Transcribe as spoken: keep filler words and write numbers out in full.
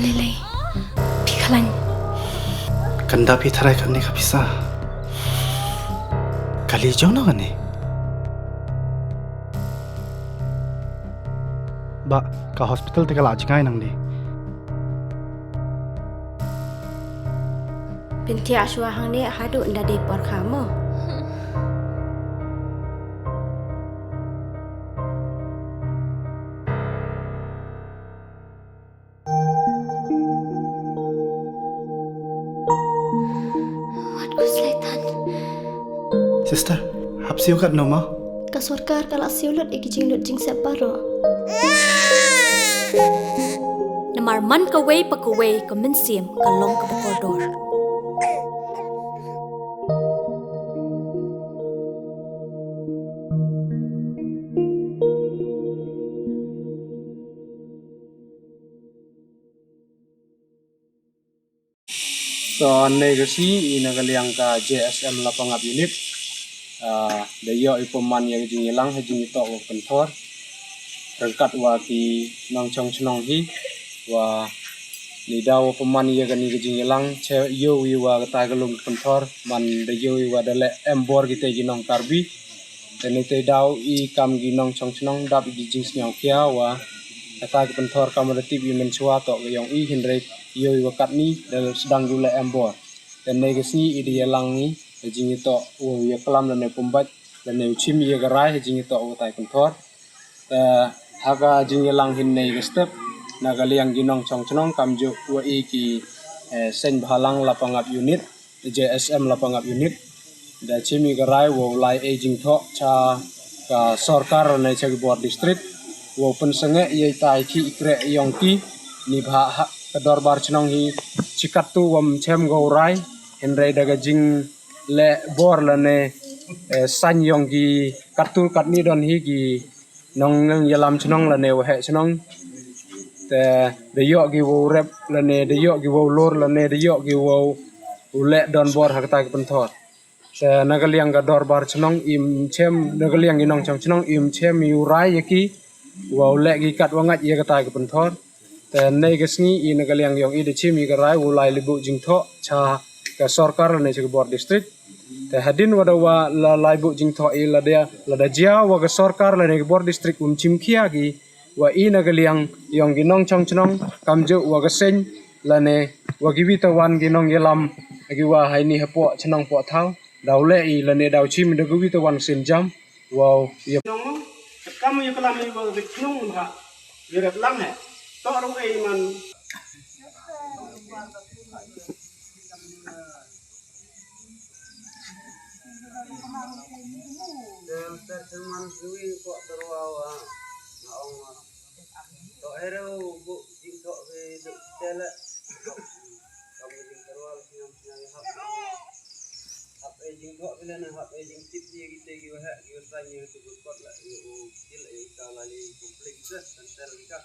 Lele, phi khlañ. Kanda phi tharai kane ka pisa. Kali jong no kane. Ba, ka hospital te ka la jngai nang di. Pynthia shwa hangne haduh nda dei por kha mo. Wat ku slaitan. Sister, hap siew kat no ma? Ka sorkar ka la siew lut i ki jinglut jingsep baroh. Namar man kawei pa kawei ka mynsiem ka long kaba kordor. To, nei ka sngi i na ka liang ka J S M Lapangap Unit, ah, da yoh i pynman ya ka jingyalang ha jingitoh wa pynthor. Ryngkat wa ki nongchong chnong hi, wa ni daw wa pynman ya kani ka jingyalang, che yoh i wa kata ka lum pynthor, man da yoh i wa da leh em bor ki te ki nong Karbi. Te ni te daw i kam ki nongchong chnong dap i ki jingsngewkhia wa kata ka pynthor kam da tip i mynchwa toh ka yong i, hynrei yoh i wa katni da sdang ju leh em bor. Te nei ka sngi i da yalang i ha jingitoh wa yaklam lane pynbait lane u chim ya ka rai ha jingitoh wa kata ka pynthor. Te ha ka jingyalang hi nei ka step, na ka liang ki nongchong chnong kamjooh wa i ki, eh, seng bhalang Lapangap Unit, J S M Lapangap Unit, da chim i ka rai wow lai e jingthoh cha ka sorkar lane cha ki bor district, wow pynsangeh ya i tai ki i kreh yong ki, ni bha ha ka dorbar chnong hi chi kattu wam chem go rai, hynrei da ka jingleh bor lane, eh, sain yong ki kattu katni don hi ki nong, nongyalam chnong lane waheh chnong. Te da yoh ki wow rep lane da yoh ki wow lor lane da yoh ki wow u leh don bor ha kata ka pynthor. Te na ka liang ka dorbar chnong im chem, na ka liang ki nongchong chnong im chem i u rai ya ki wow leh ki kat wa ngait ya kata ka pynthor. Te nei ka sngi i na ka liang yong i da chim i ka rai wow lai libuh jingthoh cha ka sorkar lane cha ka bor district. Te hadien wa da wa la lai buh jingthoh i, lada, lada jia wa ka sorkar lane ka bor district um chim khia ki wa i na ka liang yong ki nongchong chnong kamjooh wa ka seng lane wa ki wi tawan ki nongyalam ki wa haini hapoh chnong poh thaw, daw leh i lane daw chim da ka wi tawan sien jam. Wow, ya. Nong mo, kam ya kalam i wa ka chnong ha. Ya rep lang he. Toh rong e man. Ter ter man sui ko terwa wa. Na ong wa. To ere bu jingthoh be de tele. Kam jingterwa ngam ngam hap. Hap e jingthoh be na hap e jingtip ye kite ki wa ha ki wa sa ni tu kot la ye u kil e ka la li komplik de. Ter ka.